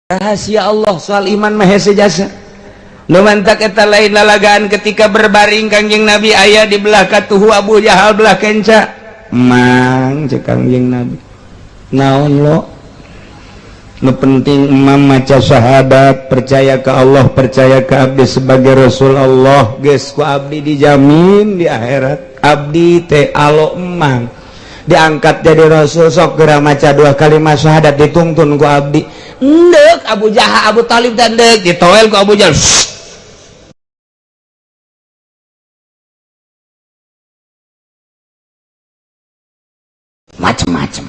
Rahasia Allah soal iman mah hese jasa. Nu mantak eta lain lalagaan ketika berbaring Kangjeng Nabi aya di belah katuhu, Abu Jahal belah kenca. Mang, cek Kangjeng Nabi. Naon lo? Nu penting emam maca syahadat, percaya ke Allah, percaya ke abdi sebagai Rasul Allah, geus ku abdi dijamin di akhirat. Abdi teh alo emang diangkat jadi rasul, sok geura maca dua kalimat syahadat, ditungtun ku abdi. Ndek Abu Jahal, Abu Talib dan ndek ditoel ku Abu Jahal. Macem-macem.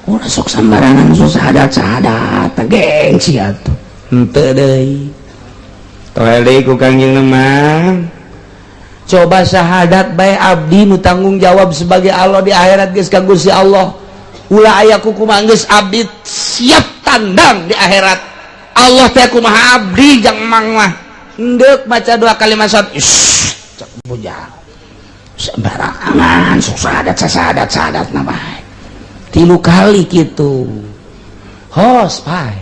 Ulah sok sembarangan so syahadat syahadat, gengsi atuh. Henteu deui. Toel deui ku Kangjeng mah. Coba syahadat bae, abdi nu tanggung jawab sebagai Allah di akhirat geus ka Gusti Allah. Ulah aya kukumaha geus abdi siap tandang di akhirat. Allah teh kumaha abdi jang mang mah. Endek maca dua kalimat syahadat. Cek Abu Jahal. Sembarangan sok syahadat syahadat syahadat na bae. 3 kali gitu. Hos pae.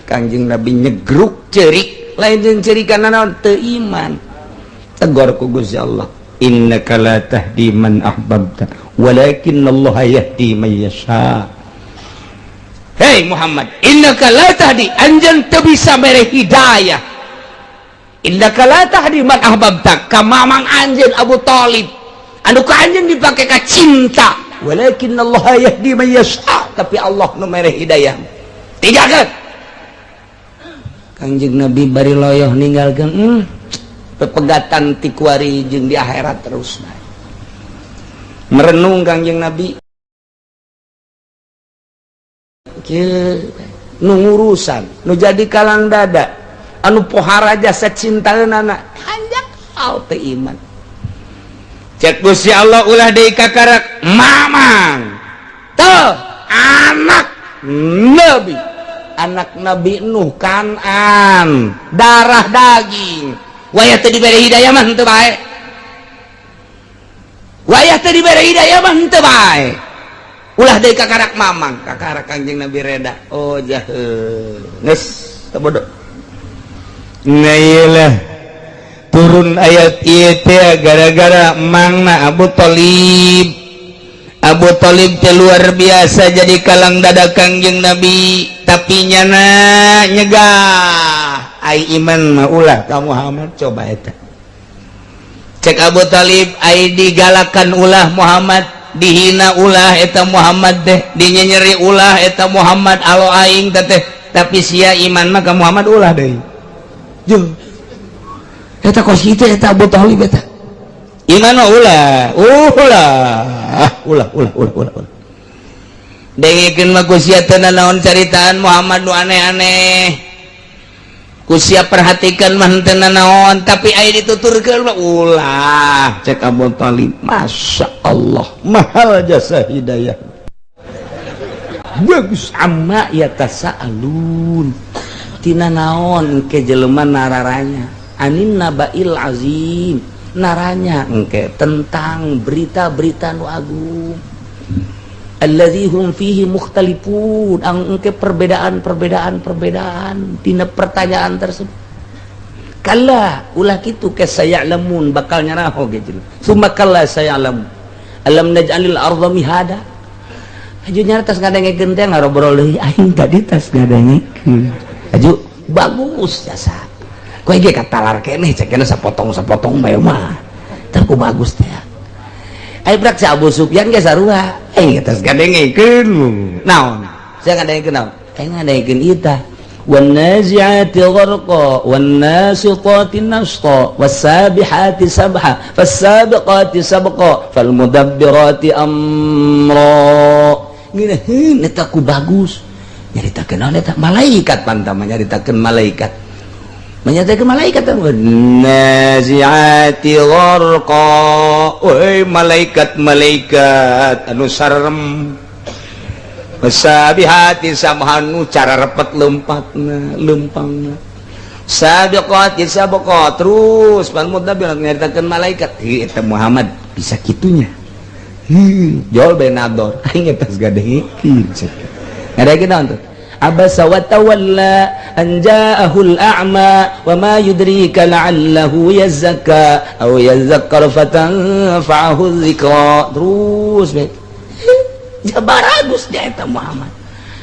Kangjeng Nabi nyegruk ceurik, lain jeung ceurikan naon teu iman. Tegor ku Gusti Allah. Innaka la tahdi man ahbabta walakin Allah yahdi man yasha. Hei Muhammad, innaka la tahdi, anjeun teu bisa mere hidayah. Innaka la tahdi man ahbabta, ka mamang anjeun Abu Thalib. Anu ka anjeun dipake ka cinta, walakin Allah yahdi man yasha, tapi Allah nu mere hidayah. Tinggalkeun. Kangjeng Nabi bari loyoh ninggalkeun pepegatan ti kuari jeung di akhirat terus bae. Merenung Kangjeng Nabi kieu nu ngurusan nu jadi kalang dada anu pohara jasa cintaeunana hanjak au teu iman. Cek Gusti Allah ulah deui kakarak mamang teu anak Nabi, anak Nabi Nuh Kanan, darah daging. Wayah teu dibere hidayah mah henteu bae. Wayah teu dibere hidayah mah henteu bae. Ulah deui kakarak mamang, kakarak Kangjeng Nabi reda. Oh jaheul. Geus teu bodoh. Nah ieu turun ayat ieu teh gara-gara mangna Abu Thalib. Abu Thalib teh luar biasa jadi kalang dada Kangjeng Nabi, tapi nyana nyegah. Ai iman mah ulah ka Muhammad, coba eta. Cek Abu Thalib, ai digalakan ulah Muhammad, dihina ulah eta Muhammad teh, dinyenyeri ulah eta Muhammad, alo aing teh, tapi sia iman mah ka Muhammad ulah deui. Juh. Eta kos kitu eta Abu Thalib eta. Iman mah ulah, ulah, ulah, ulah, ulah, ulah, ulah. Dengekeun mah ku sia teu nanaon caritaan Muhammad nu aneh-aneh. Ku sia perhatikan mah henteu nanaon, tapi aya dituturkeun mah ulah. Cek Abu Thalib, Masya Allah, mahal jasa hidayah. Bagus amma yatasaalun. Tina naon engke jelema nararanya? Anin nabail azim. Naranya engke tentang berita-berita nu agung. Allazi hum fihi mukhtalifun, engke perbedaan-perbedaan-perbedaan tina pertanyaan tersebut. Kalla ulah kitu ke sayalamun bakal nyaraho ge jelema. Summa kalla sayalamun. Alam naj'alil arda mihada. Aju nyara tas ngadengekeun teh ngarobrol deui aing tadi tas ngadengekeun. Aju bagus jasa. Kowe ge katalar keneh cek kena sapotong-sapotong bae mah. Tah ku bagus teh. Ayo prak si Abu Sufyan ge sarua. Tas ngadengekeun. Naon? Sia ngadengekeun naon? Aing ngadengekeun ita. Wan nazi'ati gharqa wan nasitati nashta was sabihati sabha fas sabiqati sabqa fal mudabbirati amra. Ngeunaheun eta ku bagus. Nyaritakeun naon eta? Malaikat pantama nyaritakeun malaikat. Menyatakan malaikat nazi'ati gharqa, woi malaikat-malaikat anu sarem, wasabihati sabhanu cara repet lempatna lempangna, sabiqati sabqa terus pan mudabbir nyaritakeun malaikat. Hi eta Muhammad bisa kitunya. Hi jol benador aing eta geus gadengekeun. Ngadengekeun naon tuh? Abasa wa tawalla an ja'ahul a'ma wa ma yudrika la'allahu yazakka aw yazakkar fatanfa'ahu dzikra. Terus bae jabaragus dia eta Muhammad.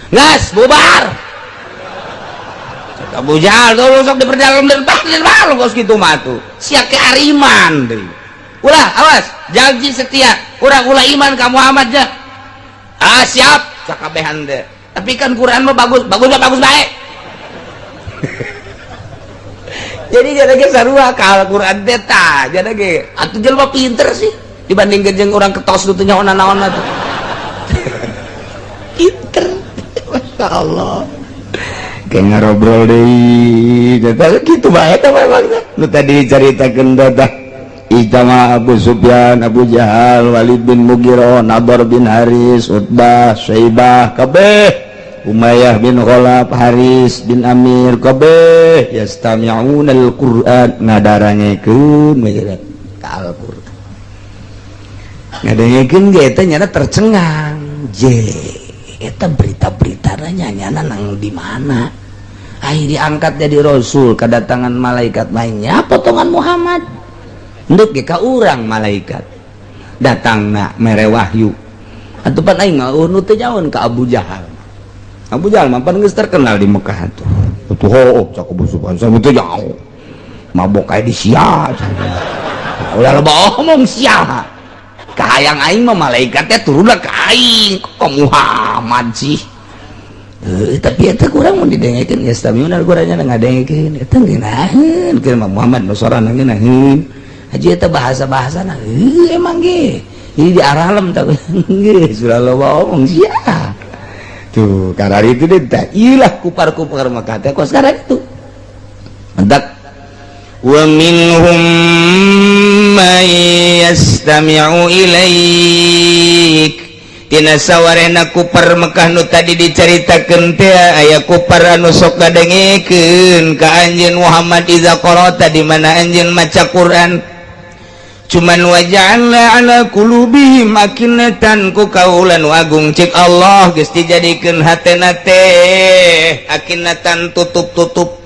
Gas bubar. Abu Jahal tuh sok diperdalam dan malu kos kitu mah tuh. Sia ke ariman deui. Ulah awas, janji setia. Urang ulah iman ka Muhammad ja. Ah siap, sakabehan teh. Tapi kan Quran mah bagus, bagus mah bagus bae. Jadi jadi ge sarua ka Al-Quran teh tah, jadi ge atuh jelema pinter sih dibanding jeung urang ketos nu teu nyaho naon mah tuh. Pinter. Masya Allah. Kayak ngarobrol deui, gitu bae teh memang teh. Nu tadi dicaritakeun teh Ijtama Abu Sufyan, Abu Jahal, Walid bin Mughirah, Nadar bin Haris, Utbah, Syaibah, kabeh, Umayyah bin Khalaf, Haris bin Amir, kabeh yastami'una al-Qur'an, ngadarangekeun we ka Al-Qur'an. Ngadengekeun ge eta nyana tercengang. Je, eta berita-beritana nyana nang di mana? Ai diangkat jadi rasul, kedatangan malaikat mainnya potongan Muhammad. Nduk ge ka urang malaikat datang na mere wahyu. Atuh pan aing mah nu teu nyaon ka Abu Jahal. Abu Jahal mah pan geus terkenal di Mekah tuh. Atuh hooh cak Abu Sufyan sama teu nyaho. Mabok aya di sia. Ulah loba omong sia. Kahayang aing mah malaikat teh turunna ka aing. Kok Muhammad sih? Tapi eta kurang mun didengekeun geus tamiuna Al-Qur'an ngadengekeun eta ngeunaheun keur mah Muhammad nu sorana ngeunaheun. Haji eta bahasa-bahasana emang ge. Ini di aralem tak geus ulah loba omong sia. Tuh karena itu deh tah ilah kupar-kupar Mekah teh kok sekarang itu. Mentak wa minhum may yastami'u ilaik. Tina sawarehna kupar Mekah nu tadi dicaritakeun teh aya kupar anu sok ngadengekeun ka anjeun Muhammad iza qara'ta di mana anjeun maca Quran. Cuman waja'alna ala qulubihim akinnatan ku kaula nu agung cek Allah geus dijadikeun hatena teh akinnatan tutup-tutup.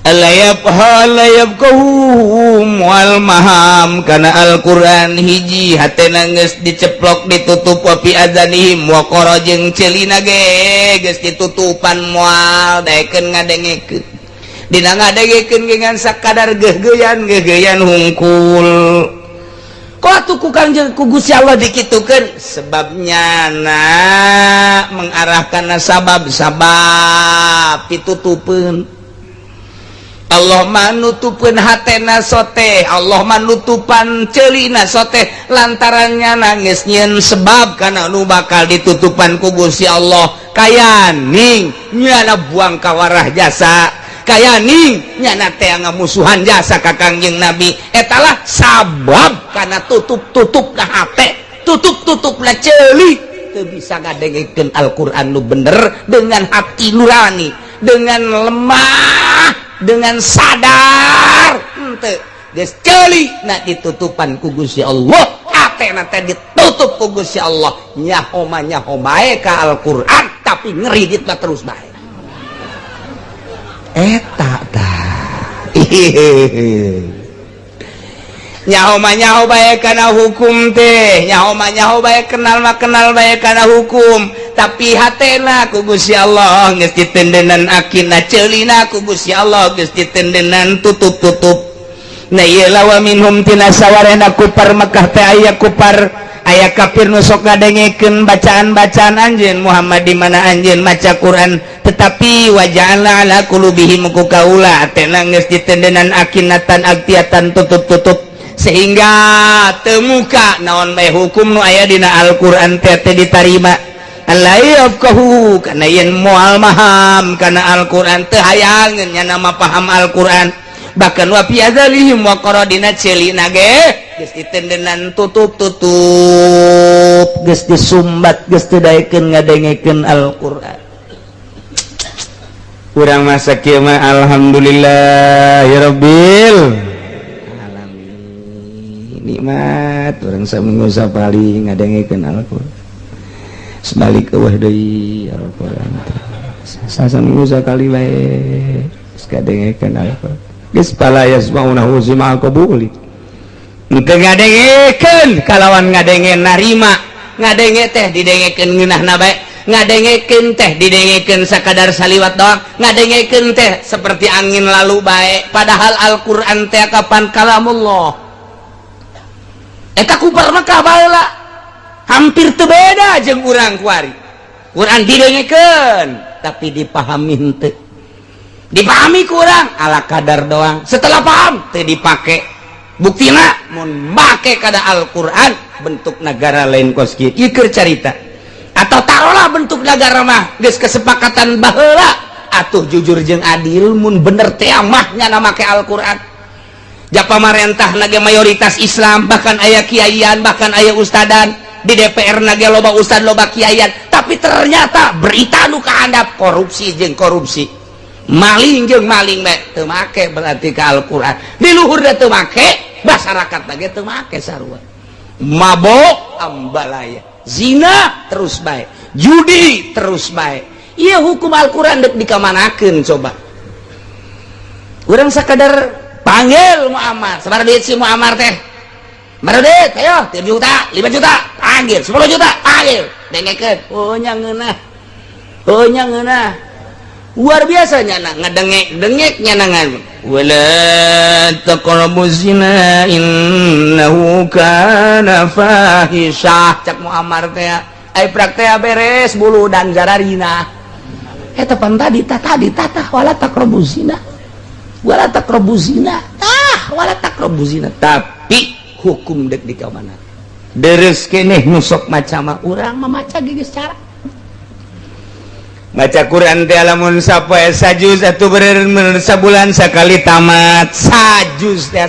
Alayabqahum wal maham kana Al-Qur'an hiji hatena geus diceplok ditutup wa fi adzanihim wa qara jeung ceulina ge geus ditutupan moal daekeun ngadengekeun. Dina ngadengekeun ge ngan sakadar geuhgeuyan geuhgeuyan hungkul. Kok atuh ku Kangjeng ku Gusti Allah dikitukeun sebabnya na mengarahkan sabab-sabab ditutupeun. Allah manutupeun hatena sote, Allah manutupan ceulina sote lantarannya nangis nyieun sebab kana nu bakal ditutupan ku Gusti Allah. Kayaning nyana buang kawarah jasa, kayaning nyana teh ngamusuhan jasa ka Kangjeng Nabi. Etalah sabab kana tutup-tutup na hate, tutup-tutup na ceuli teu bisa ngadengekeun Al-Qur'an nu bener dengan hati nurani, dengan lemah, dengan sadar. Henteu geus ceuli na ditutupan ku Gusti Allah, hatena teh ditutup ku Gusti Allah. Nyaho mah nyaho bae ka Al-Qur'an tapi ngeridit mah terus bae. Eta tah nyaho mah nyaho bae kana hukum teh, nyaho mah nyaho bae, kenal mah kenal bae kana hukum, tapi hatena ku Gusti Allah geus ditendenan akina, ceulina ku Gusti Allah geus ditendenan tutup-tutup. Nah ieu lawa minhum tina sawarehna kupar Mekah teh aya kupar aya kafir nu sok ngadengekeun bacaan-bacaan anjeun Muhammad di mana anjeun maca Quran, tetapi waja'alna ala qulubihim ku kaula hatena geus ditendenan akinatan aktiatan tutup-tutup sehingga temuka naon bae hukum nu aya dina Al-Qur'an teh teh ditarima. La yafqahu kana yen moal maham kana Al-Qur'an teu hayangeun nya nama paham Al-Qur'an. Bahkan wa fi adzalihim wa qaradina ceulina ge geus ditendenan tutup-tutup, geus disumbat, geus teu daekeun ngadengekeun Al-Qur'an. Urang masa kieu mah alhamdulillah ya rabbil alamin, nikmat urang saminggu sapali ngadengekeun Al-Qur'an. Sebalik eueuh deui Al-Qur'an teh. Sasaminggu sakali bae geus kadengekeun Al-Qur'an. Geus fala yasma'unahu sima'al qabuli. Teu ngadengekeun kalawan ngadenge narima. Ngadenge teh didengekeun ngeunahna bae. Ngadengekeun teh didengekeun sakadar saliwat doang. Ngadengekeun teh seperti angin lalu bae. Padahal Al-Qur'an teh kapan kalamullah. Eta kufar Mekah baheula hampir teu beda jeung urang kuari. Quran didengekeun tapi dipahami henteu. Dipahami kurang ala kadar doang. Setelah paham teu dipake. Buktina mun make kada Al-Qur'an bentuk negara lain kos kieu. Ieu keur carita. Atau taruhlah bentuk negara mah geus kesepakatan baheula atuh jujur jeung adil mun bener teh mah nyana make Al-Qur'an. Ja pamarentah nage mayoritas Islam, bahkan aya kiaian, bahkan aya ustadan di DPR nage loba ustad, loba kiaian, tapi ternyata berita nu kahandap korupsi jeung korupsi, maling jeung maling bae. Teu make berarti ka Al-Qur'an. Di luhur teu make, masyarakat nage teu make sarua. Mabok ambalaya, zina terus bae, judi terus bae. Ieu hukum Al-Qur'an dek dikamanakeun coba? Urang sakadar panggil Muammar, sabaraha duit si Muammar teh? Sabaraha duit? Ayo, 3 juta, 5 juta, panggil, 10 juta, panggil. Dengekeun. Oh nya ngeunah. Oh nya ngeunah. Luar biasa nya ngedengek dengek nya nangan. Wala taqrabu zina innahu kana fahisyah, cak Muammar teh. Ai praktek beres bulu dan jararina. Eta pan tadi tah, tadi tah, wala taqrabu zina. Wala taqrabu zina. Tah, wala taqrabu zina. Tapi hukum dek di mana? Deres keneh nu sok maca mah, urang mah maca geus cara maca Quran teh lamun sapoe sajuz atuh bener sabulan sakali tamat sajuz teh.